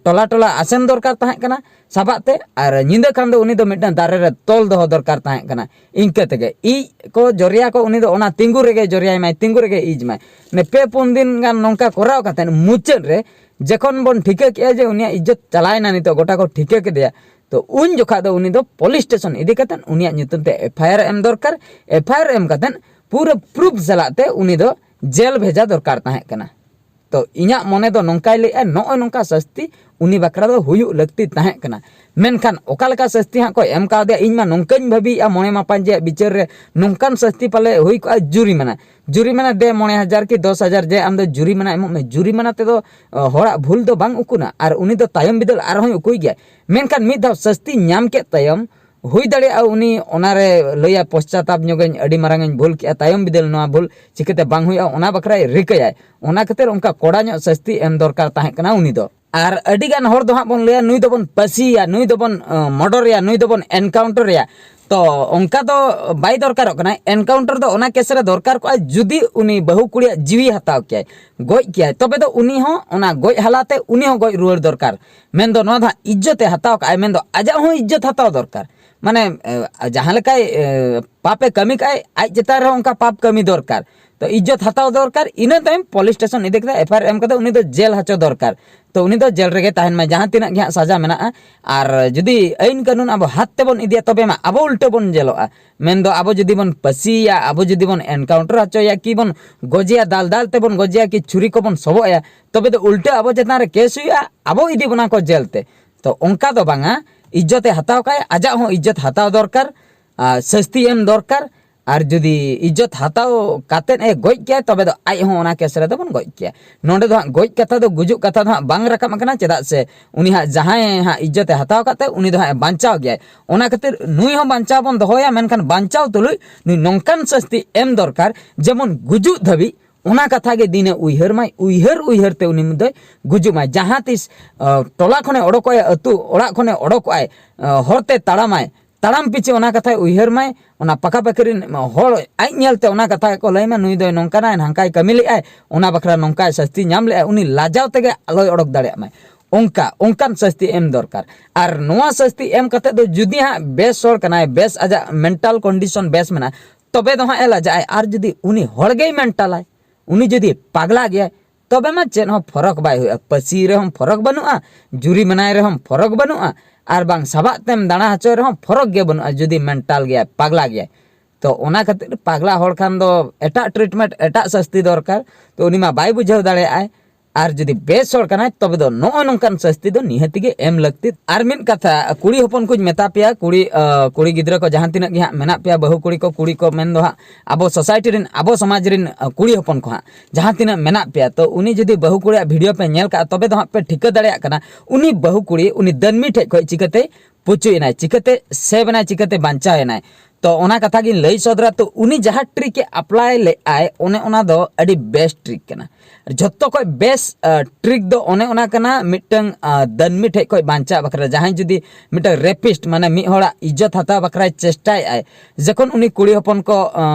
ᱴᱚᱞᱟ ᱴᱚᱞᱟ ᱟᱥᱮᱱ ᱫᱚᱨᱠᱟᱨ ᱛᱟᱦᱮᱸ ᱠᱟᱱᱟ ᱥᱟᱵᱟᱜ ᱛᱮ, ᱟᱨ ᱧᱤᱫᱟᱹ ᱠᱷᱟᱱ ᱫᱚ ᱩᱱᱤ ᱫᱚ ᱢᱤᱫᱴᱟᱝ ᱫᱟᱨᱮ ᱨᱮ ᱛᱚᱞ ᱫᱚᱦᱚ ᱫᱚᱨᱠᱟᱨ ᱛᱟᱦᱮᱸ ᱠᱟᱱᱟ᱾ ᱤᱱᱠᱟᱹ ᱛᱮᱜᱮ ᱤᱡ ᱠᱚ ᱡᱚᱨᱭᱟ ᱠᱚ, ᱩᱱᱤ ᱫᱚ ᱚᱱᱟ ᱛᱤᱸᱜᱩ ᱨᱮᱜᱮ ᱡᱚᱨᱭᱟᱭ ᱢᱟᱭ, ᱛᱤᱸᱜᱩ ᱨᱮᱜᱮ ᱤᱡ ᱢᱟᱭ᱾ ᱢᱟᱱᱮ ᱯᱮ ᱯᱩᱱ ᱫᱤᱱ ᱜᱟᱱ ᱱᱚᱝᱠᱟ ᱠᱚᱨᱟᱣ ᱠᱟᱛᱮ ᱢᱩᱪᱟᱹᱫ ᱨᱮ ᱡᱚᱠᱷᱚᱱ ᱵᱚᱱ ᱴᱷᱤᱠᱟᱹ ᱠᱮᱜᱼᱟ ᱡᱮ ᱩᱱᱤᱭᱟᱜ ᱤᱡᱽᱡᱚᱛ ᱪᱟᱞᱟᱣᱮᱱᱟ, ᱱᱤᱛᱚᱜ ᱜᱚᱴᱟ ᱠᱚ ᱴᱷᱤᱠᱟᱹ ᱠᱮᱫᱮᱭᱟ, ᱛᱚ ᱩᱱ ᱡᱚᱠᱷᱟ ᱫᱚ ᱩᱱᱤ ᱫᱚ ᱯᱩᱞᱤᱥ ᱥᱴᱮᱥᱚᱱ ᱤᱫᱤ ᱠᱟᱛᱮ ᱩᱱᱤᱭᱟᱜ ᱧᱩᱛᱩᱢ ᱛᱮ ᱮᱯᱷ ᱟᱭ ᱟᱨ ᱮᱢ ᱫᱚᱨᱠᱟᱨ᱾ ᱮᱯᱷ ᱟᱭ ᱟᱨ ᱮᱢ ᱠᱟᱛᱮ ᱯᱩᱨᱟᱹ ᱯᱨᱩᱯ ᱥᱟᱞᱟᱜ ᱛᱮ ᱩᱱᱤ ᱫᱚ ᱡᱮᱞ ᱵᱷᱮᱡᱟ ᱫᱚᱨᱠᱟᱨ ᱛᱟᱦᱮᱸ ᱠᱟᱱᱟ᱾ ᱛᱚ ᱤᱧᱟᱹᱜ ᱢᱚᱱᱮ ᱫᱚ ᱱᱚᱝᱠᱟᱭ ᱞᱟᱹᱭᱮᱜᱼᱟ, ᱱᱚᱜᱼᱚᱭ ᱱᱚᱝᱠᱟ ᱥᱟᱹᱥᱛᱤ ᱩᱱᱤ ᱵᱟᱠᱷᱨᱟ ᱫᱚ ᱦᱩᱭᱩᱜ ᱞᱟᱹᱠᱛᱤ ᱛᱟᱦᱮᱸ ᱠᱟᱱᱟ᱾ ᱢᱮᱱᱠᱷᱟᱱ ᱚᱠᱟ ᱞᱮᱠᱟ ᱥᱟᱹᱥᱛᱤ ᱦᱟᱸᱜ ᱠᱚ ᱮᱢ ᱠᱟᱣᱫᱮᱭᱟ, ᱤᱧ ᱢᱟ ᱱᱚᱝᱠᱟᱧ ᱵᱷᱟᱹᱵᱤᱭᱮᱜᱼᱟ ᱢᱚᱬᱮ ᱢᱟᱯᱟᱧᱡᱤᱭᱟᱜ ᱵᱤᱪᱟᱹᱨ ᱨᱮ ᱱᱚᱝᱠᱟᱱ ᱥᱟᱹᱥᱛᱤ ᱯᱟᱞᱮ ᱦᱩᱭ ᱠᱚᱜᱼᱟ, ᱡᱩᱨᱤᱢᱟᱱᱟ᱾ ᱡᱩᱨᱤᱢᱟᱱᱟ ᱫᱮ ᱢᱚᱬᱮ ᱦᱟᱡᱟᱨ ᱠᱤ ᱫᱚᱥ ᱦᱟᱡᱟᱨ ᱡᱮ ᱟᱢ ᱫᱚ ᱡᱩᱨᱤᱢᱟᱱᱟ ᱮᱢᱚᱜ ᱢᱮ, ᱡᱩᱨᱤᱢᱟᱱᱟ ᱛᱮᱫᱚ ᱚ, ᱦᱚᱲᱟᱜ ᱵᱷᱩᱞ ᱫᱚ ᱵᱟᱝ ᱩᱠᱩᱱᱟ, ᱟᱨ ᱩᱱᱤ ᱫᱚ ᱛᱟᱭᱚᱢ ᱵᱤᱫᱟᱹᱞ ᱟᱨᱦᱚᱸᱭ ᱩᱠᱩᱭ ᱜᱮᱭᱟ᱾ ᱢᱮᱱᱠᱷᱟᱱ ᱢᱤᱫ ᱫᱷᱟᱣ ᱥᱟᱹᱥᱛᱤ ᱧᱟᱢ ᱠᱮᱫ ᱛᱟᱭᱚᱢ, ᱦᱩᱭ ᱫᱟᱲᱮᱭᱟᱜᱼᱟ ᱩᱱᱤ ᱚᱱᱟᱨᱮ ᱞᱟᱹᱭᱟ, "ᱯᱚᱥᱪᱟᱛᱟᱯ ᱧᱚᱜᱟᱹᱧ, ᱟᱹᱰᱤ ᱢᱟᱨᱟᱝ ᱤᱧ ᱵᱷᱩᱞ ᱠᱮᱜᱼᱟ, ᱛᱟᱭᱚᱢ ᱵᱤᱫᱟᱹᱞ ᱱᱚᱣᱟ ᱵᱷᱩᱞ ᱪᱤᱠᱟᱹᱛᱮ ᱵᱟᱝ ᱦᱩᱭᱩᱜᱼᱟ", ᱚᱱᱟ ᱵᱟᱠᱷᱨᱟᱭ ᱨᱤᱠᱟᱹᱭᱟᱭ᱾ ᱚᱱᱟ ᱠᱷᱟᱹᱛᱤᱨ ᱚᱱᱠᱟ ᱠᱚᱲᱟ ᱧᱚᱜ ᱥᱟᱹᱥᱛᱤ ᱮᱢ ᱫᱚᱨᱠᱟᱨ ᱛᱟᱦᱮᱸ ᱠᱟᱱᱟ ᱩᱱᱤ ᱫᱚ᱾ ᱟᱨ ᱟᱹᱰᱤ ᱜᱟᱱ ᱦᱚᱲ ᱫᱚ ᱦᱟᱸᱜ ᱵᱚᱱ ᱞᱟᱹᱭᱟ, ᱱᱩᱭ ᱫᱚᱵᱚᱱ ᱯᱟᱹᱥᱤᱭᱟ, ᱱᱩᱭ ᱫᱚᱵᱚᱱ ᱢᱚᱰᱚᱨᱮᱭᱟ, ᱱᱩᱭ ᱫᱚᱵᱚᱱ ᱮᱱᱠᱟᱣᱩᱱᱴᱟᱨᱮᱭᱟ᱾ ᱛᱚ ᱚᱱᱠᱟ ᱫᱚ ᱵᱟᱭ ᱫᱚᱨᱠᱟᱨᱚᱜ ᱠᱟᱱᱟ᱾ ᱮᱱᱠᱟᱣᱩᱱᱴᱟᱨ ᱫᱚ ᱚᱱᱟ ᱠᱮᱥ ᱨᱮ ᱫᱚᱨᱠᱟᱨ ᱠᱚᱜᱼᱟ, ᱡᱩᱫᱤ ᱩᱱᱤ ᱵᱟᱹᱦᱩ ᱠᱩᱲᱤᱭᱟᱜ ᱡᱤᱣᱤ ᱦᱟᱛᱟᱣ ᱠᱮᱭᱟᱭ, ᱜᱚᱡ ᱠᱮᱭᱟᱭ, ᱛᱚᱵᱮ ᱫᱚ ᱩᱱᱤ ᱦᱚᱸ ᱚᱱᱟ ᱜᱚᱡ ᱦᱟᱞᱟᱛᱮ ᱩᱱᱤ ᱦᱚᱸ ᱜᱚᱡ ᱨᱩᱣᱟᱹᱲ ᱫᱚᱨᱠᱟᱨ᱾ ᱢᱮᱱᱫᱚ ᱱᱚᱣᱟ ᱫᱚ ᱦᱟᱸᱜ ᱤᱡᱽᱡᱚᱛᱮ ᱦᱟᱛᱟᱣ ᱠᱟᱜᱼᱟᱭ, ᱢᱮᱱᱫᱚ ᱟᱡᱟᱜ ᱦᱚᱸ ᱤᱡᱽᱡᱚᱛ ᱦᱟᱛᱟᱣ ᱫᱚᱨᱠᱟᱨ᱾ ᱢᱟᱱᱮ ᱡᱟᱦᱟᱸ ᱞᱮᱠᱟᱭ ᱯᱟᱯᱮ ᱠᱟᱹᱢᱤ ᱠᱟᱜᱼᱟᱭ, ᱟᱡ ᱪᱮᱛᱟᱱ ᱨᱮᱦᱚᱸ ᱚᱱᱠᱟ ᱯᱟᱯ ᱠᱟᱹᱢᱤ ᱫᱚᱨᱠᱟᱨ᱾ ᱛᱚ ᱤᱡᱽᱡᱚᱛ ᱦᱟᱛᱟᱣ ᱫᱚᱨᱠᱟᱨ, ᱤᱱᱟᱹ ᱛᱟᱭᱚᱢ ᱯᱩᱞᱤᱥ ᱥᱴᱮᱥᱚᱱ ᱤᱫᱤ ᱠᱟᱛᱮ ᱮᱯᱷ ᱟᱭ ᱟᱨ ᱮᱢ ᱠᱟᱛᱮ ᱩᱱᱤ ᱫᱚ ᱡᱮᱞ ᱦᱚᱪᱚ ᱫᱚᱨᱠᱟᱨ᱾ ᱛᱚ ᱩᱱᱤ ᱫᱚ ᱡᱮᱞ ᱨᱮᱜᱮ ᱛᱟᱦᱮᱱ ᱢᱟᱭ, ᱡᱟᱦᱟᱸ ᱛᱤᱱᱟᱹᱜ ᱜᱮ ᱦᱟᱸᱜ ᱥᱟᱡᱟ ᱢᱮᱱᱟᱜᱼᱟ᱾ ᱟᱨ ᱡᱩᱫᱤ ᱟᱹᱭᱤᱱ ᱠᱟᱹᱱᱩᱱ ᱟᱵᱚ ᱦᱟᱛ ᱛᱮᱵᱚᱱ ᱤᱫᱤᱭᱟ, ᱛᱚᱵᱮ ᱢᱟ ᱟᱵᱚ ᱩᱞᱴᱟᱹ ᱵᱚᱱ ᱡᱮᱞᱚᱜᱼᱟ᱾ ᱢᱮᱱᱫᱚ ᱟᱵᱚ ᱡᱩᱫᱤ ᱵᱚᱱ ᱯᱟᱹᱥᱤᱭᱮᱭᱟ, ᱟᱵᱚ ᱡᱩᱫᱤ ᱵᱚᱱ ᱮᱱᱠᱟᱣᱩᱱᱴᱟᱨ ᱦᱚᱪᱚᱭᱮᱭᱟ, ᱠᱤ ᱵᱚᱱ ᱜᱚᱡᱮᱭᱟ, ᱫᱟᱞ ᱫᱟᱞ ᱛᱮᱵᱚᱱ ᱜᱚᱡᱮᱭᱟ, ᱠᱤ ᱪᱷᱩᱨᱤ ᱠᱚᱵᱚᱱ ᱥᱚᱵᱚᱜ ᱟᱭᱟ, ᱛᱚᱵᱮ ᱫᱚ ᱩᱞᱴᱟᱹ ᱟᱵᱚ ᱪᱮᱛᱟᱱ ᱨᱮ ᱠᱮᱥ ᱦᱩᱭᱩᱜᱼᱟ, ᱟᱵᱚ ᱤᱫᱤ ᱵᱚᱱᱟ ᱠᱚ ᱡᱮᱞ ᱛᱮ᱾ ᱛᱚ ᱚᱱᱠᱟ ᱫᱚ ᱵᱟᱝᱟ, ᱤᱡᱽᱡᱚᱛᱮ ᱦᱟᱛᱟᱣ ᱠᱟᱜᱼᱟᱭ, ᱟᱡᱟᱜ ᱦᱚᱸ ᱤᱡᱽᱡᱚᱛ ᱦᱟᱛᱟᱣ ᱫᱚᱨᱠᱟᱨ, ᱟᱨ ᱥᱟᱹᱥᱛᱤ ᱮᱢ ᱫᱚᱨᱠᱟᱨ᱾ ᱟᱨ ᱡᱩᱫᱤ ᱤᱡᱽᱡᱚᱛ ᱦᱟᱛᱟᱣ ᱠᱟᱛᱮᱫ ᱮ ᱜᱚᱡ ᱠᱮᱭᱟ, ᱛᱚᱵᱮ ᱫᱚ ᱟᱡ ᱦᱚᱸ ᱚᱱᱟ ᱠᱮᱥ ᱨᱮᱫᱚ ᱵᱚᱱ ᱜᱚᱡ ᱠᱮᱭᱟ᱾ ᱱᱚᱰᱮ ᱫᱚ ᱦᱟᱸᱜ ᱜᱚᱡ ᱠᱟᱛᱷᱟ ᱫᱚ, ᱜᱩᱡᱩᱜ ᱠᱟᱛᱷᱟ ᱫᱚ ᱦᱟᱸᱜ ᱵᱟᱝ ᱨᱟᱠᱟᱵ ᱟᱠᱟᱱᱟ, ᱪᱮᱫᱟᱜ ᱥᱮ ᱩᱱᱤ ᱦᱟᱸᱜ ᱡᱟᱦᱟᱸᱭ ᱦᱟᱸᱜ ᱤᱡᱽᱡᱚᱛᱮ ᱦᱟᱛᱟᱣ ᱠᱟᱫ ᱛᱟᱭ, ᱩᱱᱤ ᱫᱚ ᱦᱟᱸᱜ ᱮ ᱵᱟᱧᱪᱟᱣ ᱜᱮᱭᱟᱭ᱾ ᱚᱱᱟ ᱠᱷᱟᱹᱛᱤᱨ ᱱᱩᱭ ᱦᱚᱸ ᱵᱟᱧᱪᱟᱣ ᱵᱚᱱ ᱫᱚᱦᱚᱭᱟ, ᱢᱮᱱᱠᱷᱟᱱ ᱵᱟᱧᱪᱟᱣ ᱛᱩᱞᱩᱡ ᱱᱩᱭ ᱱᱚᱝᱠᱟᱱ ᱥᱟᱹᱥᱛᱤ ᱮᱢ ᱫᱚᱨᱠᱟᱨ, ᱡᱮᱢᱚᱱ ᱜᱩᱡᱩᱜ ᱫᱷᱟᱹᱵᱤᱡ ᱚᱱᱟ ᱠᱟᱛᱷᱟ ᱜᱮ ᱫᱤᱱᱮ ᱩᱭᱦᱟᱹᱨ ᱢᱟᱭ, ᱩᱭᱦᱟᱹᱨ ᱩᱭᱦᱟᱹᱨ ᱛᱮ ᱩᱱᱤ ᱫᱚᱭ ᱜᱩᱡᱩᱜ ᱢᱟᱭ᱾ ᱡᱟᱦᱟᱸ ᱛᱤᱥ ᱟᱸ, ᱴᱚᱞᱟ ᱠᱷᱚᱱᱮ ᱚᱰᱚᱠᱚᱜᱼᱟᱭ, ᱟᱹᱛᱩ ᱚᱲᱟᱜ ᱠᱷᱚᱱᱮ ᱚᱰᱚᱠᱚᱜᱼᱟᱭ, ᱟᱸ, ᱦᱚᱨᱛᱮ ᱛᱟᱲᱟᱢᱟᱭ, ᱛᱟᱲᱟᱢ ᱯᱤᱪᱷᱤ ᱚᱱᱟ ᱠᱟᱛᱷᱟᱭ ᱩᱭᱦᱟᱹᱨ ᱢᱟᱭ, ᱚᱱᱟ ᱯᱟᱠᱟ ᱯᱟᱠᱤ ᱨᱮᱱ ᱦᱚᱲ ᱟᱡ ᱧᱮᱞᱛᱮ ᱚᱱᱟ ᱠᱟᱛᱷᱟ ᱜᱮᱠᱚ ᱞᱟᱹᱭ ᱢᱟ, ᱱᱩᱭ ᱫᱚᱭ ᱱᱚᱝᱠᱟᱱᱟᱭ, ᱱᱚᱝᱠᱟᱭ ᱠᱟᱹᱢᱤ ᱞᱮᱫᱼᱟᱭ, ᱚᱱᱟ ᱵᱟᱠᱷᱨᱟ ᱱᱚᱝᱠᱟᱭ ᱥᱟᱹᱥᱛᱤ ᱧᱟᱢ ᱞᱮᱫᱼᱟᱭ, ᱩᱱᱤ ᱞᱟᱡᱟᱣ ᱛᱮᱜᱮ ᱟᱞᱚᱭ ᱚᱰᱚᱠ ᱫᱟᱲᱮᱭᱟᱜ ᱢᱟᱭ᱾ ᱚᱱᱠᱟ, ᱚᱱᱠᱟᱱ ᱥᱟᱹᱥᱛᱤ ᱮᱢ ᱫᱚᱨᱠᱟᱨ᱾ ᱟᱨ ᱱᱚᱣᱟ ᱥᱟᱹᱥᱛᱤ ᱮᱢ ᱠᱟᱛᱮᱫ ᱫᱚ ᱡᱩᱫᱤ ᱦᱟᱸᱜ ᱵᱮᱥ ᱦᱚᱲ ᱠᱟᱱᱟᱭ, ᱵᱮᱥ ᱟᱡᱟᱜ ᱢᱮᱱᱴᱟᱞ ᱠᱚᱱᱰᱤᱥᱚᱱ ᱵᱮᱥ ᱢᱮᱱᱟᱜᱼᱟ, ᱛᱚᱵᱮ ᱫᱚ ᱦᱟᱸᱜ ᱮ ᱞᱟᱡᱟᱜᱼᱟᱭ᱾ ᱟᱨ ᱡᱩᱫᱤ ᱩᱱᱤ ᱦᱚᱲ ᱜᱮᱭ ᱢᱮᱱᱴᱟᱞᱟᱭ, ᱩᱱᱤ ᱡᱩᱫᱤ ᱯᱟᱜᱽᱞᱟ ᱜᱮᱭᱟᱭ, ᱛᱚᱵᱮ ᱢᱟ ᱪᱮᱫ ᱦᱚᱸ ᱯᱷᱚᱨᱚᱠ ᱵᱟᱭ ᱦᱩᱭᱩᱜᱼᱟ᱾ ᱯᱟᱹᱥᱤ ᱨᱮᱦᱚᱸ ᱯᱷᱚᱨᱚᱠ ᱵᱟᱹᱱᱩᱜᱼᱟ, ᱡᱩᱨᱤ ᱢᱮᱱᱟᱭ ᱨᱮᱦᱚᱸ ᱯᱷᱚᱨᱚᱠ ᱵᱟᱹᱱᱩᱜᱼᱟ, ᱟᱨ ᱵᱟᱝ ᱥᱟᱵᱟᱜ ᱛᱮᱢ ᱫᱟᱬᱟ ᱦᱚᱪᱚᱭ ᱨᱮᱦᱚᱸ ᱯᱷᱚᱨᱚᱠ ᱜᱮ ᱵᱟᱹᱱᱩᱜᱼᱟ, ᱡᱩᱫᱤ ᱢᱮᱱᱴᱟᱞ ᱜᱮᱭᱟᱭ, ᱯᱟᱜᱽᱞᱟ ᱜᱮᱭᱟᱭ᱾ ᱛᱚ ᱚᱱᱟ ᱠᱷᱟᱹᱛᱤᱨ ᱯᱟᱜᱽᱞᱟ ᱦᱚᱲ ᱠᱷᱟᱱ ᱫᱚ ᱮᱴᱟᱜ ᱴᱨᱤᱴᱢᱮᱱᱴ, ᱮᱴᱟᱜ ᱥᱟᱹᱥᱛᱤ ᱫᱚᱨᱠᱟᱨ᱾ ᱛᱚ ᱩᱱᱤ ᱢᱟ ᱵᱟᱭ ᱵᱩᱡᱷᱟᱹᱣ ᱫᱟᱲᱮᱭᱟᱜᱼᱟᱭ᱾ ᱟᱨ ᱡᱩᱫᱤ ᱵᱮᱥ ᱦᱚᱲ ᱠᱟᱱᱟᱭ, ᱛᱚᱵᱮ ᱫᱚ ᱱᱚᱜᱼᱚ ᱱᱚᱝᱠᱟᱱ ᱥᱟᱹᱥᱛᱤ ᱫᱚ ᱱᱤᱦᱟᱹᱛ ᱜᱮ ᱮᱢ ᱞᱟᱹᱠᱛᱤ᱾ ᱟᱨ ᱢᱤᱫ ᱠᱟᱛᱷᱟ, ᱠᱩᱲᱤ ᱦᱚᱯᱚᱱ ᱠᱚᱧ ᱢᱮᱛᱟ ᱯᱮᱭᱟ, ᱠᱩᱲᱤ, ᱟᱸ, ᱠᱩᱲᱤ ᱜᱤᱫᱽᱨᱟᱹ ᱠᱚ ᱡᱟᱦᱟᱸ ᱛᱤᱱᱟᱹᱜ ᱜᱮ ᱦᱟᱸᱜ ᱢᱮᱱᱟᱜ ᱯᱮᱭᱟ, ᱵᱟᱹᱦᱩ ᱠᱩᱲᱤ ᱠᱚ, ᱠᱩᱲᱤ ᱠᱚ ᱢᱮᱱ ᱫᱚ ᱦᱟᱸᱜ, ᱟᱵᱚ ᱥᱳᱥᱟᱭᱴᱤ ᱨᱮᱱ, ᱟᱵᱚ ᱥᱚᱢᱟᱡᱽ ᱨᱮᱱ, ᱟᱸ, ᱠᱩᱲᱤ ᱦᱚᱯᱚᱱ ᱠᱚ ᱦᱟᱸᱜ ᱡᱟᱦᱟᱸ ᱛᱤᱱᱟᱹᱜ ᱢᱮᱱᱟᱜ ᱯᱮᱭᱟ, ᱛᱚ ᱩᱱᱤ ᱡᱩᱫᱤ ᱵᱟᱹᱦᱩ ᱠᱩᱲᱤᱭᱟᱜ ᱵᱷᱤᱰᱤᱭᱳ ᱯᱮ ᱧᱮᱞ ᱠᱟᱜᱼᱟ, ᱛᱚᱵᱮ ᱫᱚ ᱦᱟᱸᱜ ᱯᱮ ᱴᱷᱤᱠᱟᱹ ᱫᱟᱲᱮᱭᱟᱜ ᱠᱟᱱᱟ, ᱩᱱᱤ ᱵᱟᱹᱦᱩ ᱠᱩᱲᱤ ᱩᱱᱤ ᱫᱟᱹᱱᱢᱤ ᱴᱷᱮᱡ ᱠᱷᱚᱡ ᱪᱤᱠᱟᱹᱛᱮ ᱯᱩᱪᱩᱡ ᱮᱱᱟᱭ, ᱪᱤᱠᱟᱹᱛᱮ ᱥᱮᱵᱷ ᱮᱱᱟᱭ, ᱪᱤᱠᱟᱹᱛᱮ ᱵᱟᱧᱪᱟᱣ ᱮᱱᱟᱭ᱾ ᱛᱚ ᱚᱱᱟ ᱠᱟᱛᱷᱟ ᱜᱤᱧ ᱞᱟᱹᱭ ᱥᱚᱫᱚᱨᱟ᱾ ᱛᱚ ᱩᱱᱤ ᱡᱟᱦᱟᱸ ᱴᱨᱤᱠ ᱮ ᱟᱯᱞᱟᱭ ᱞᱮᱫᱟᱭ, ᱚᱱᱮ ᱚᱱᱟ ᱫᱚ ᱟᱹᱰᱤ ᱵᱮᱥ ᱴᱨᱤᱠ ᱠᱟᱱᱟ᱾ ᱡᱷᱚᱛᱚ ᱠᱷᱚᱡ ᱵᱮᱥ ᱴᱨᱤᱠ ᱫᱚ ᱚᱱᱮ ᱚᱱᱟ ᱠᱟᱱᱟ, ᱢᱤᱫᱴᱟᱝ ᱫᱟᱹᱱᱢᱤ ᱴᱷᱮᱡ ᱠᱷᱚᱡ ᱵᱟᱧᱪᱟᱜ ᱵᱟᱠᱷᱨᱟ᱾ ᱡᱟᱦᱟᱸᱭ ᱡᱩᱫᱤ ᱢᱤᱫᱴᱟᱝ ᱨᱮᱯᱤᱥᱴ, ᱢᱟᱱᱮ ᱢᱤᱫ ᱦᱚᱲᱟᱜ ᱤᱡᱽᱡᱚᱛ ᱦᱟᱛᱟᱣ ᱵᱟᱠᱷᱨᱟᱭ ᱪᱮᱥᱴᱟᱭᱮᱫ ᱟᱭ, ᱡᱚᱠᱷᱚᱱ ᱩᱱᱤ ᱠᱩᱲᱤ ᱦᱚᱯᱚᱱ ᱠᱚ